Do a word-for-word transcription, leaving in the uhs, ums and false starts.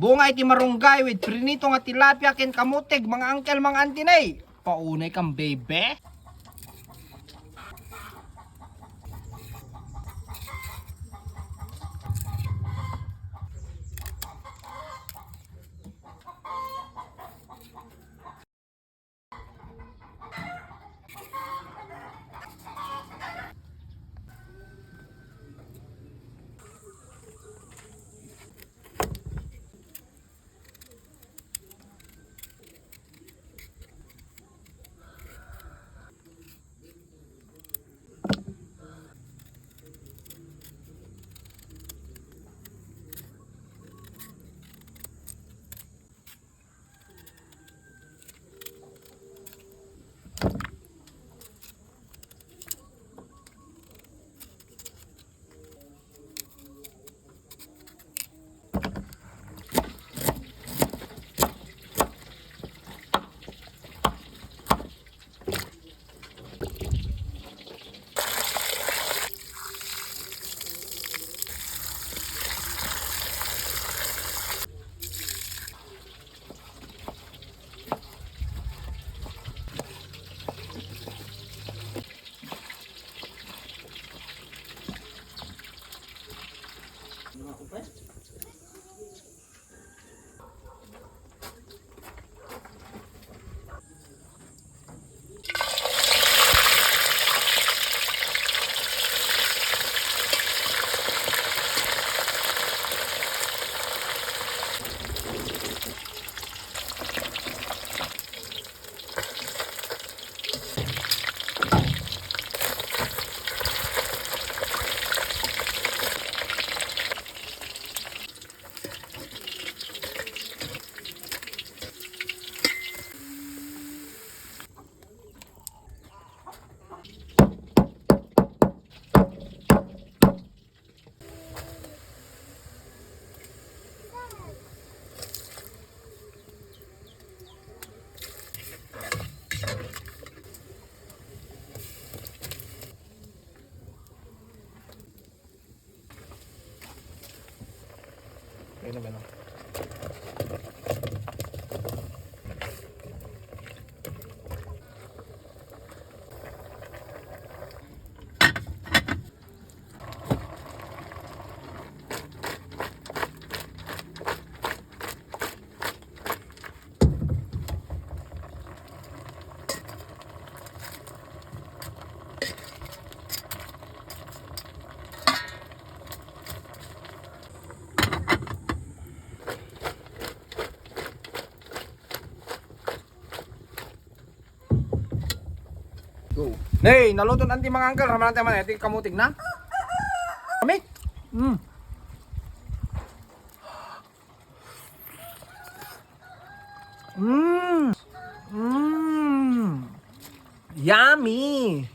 Bunga iti marunggay with prinito nga tilapia ken kamutig, mga uncle, mga auntie, nay. Paunay kan, baby. Ayun na ba, no? Go. Nay, naluto na ti mga uncle, ramana tayo man, iti kamutig na. Kami? Mm. Mm. Mm. Yummy.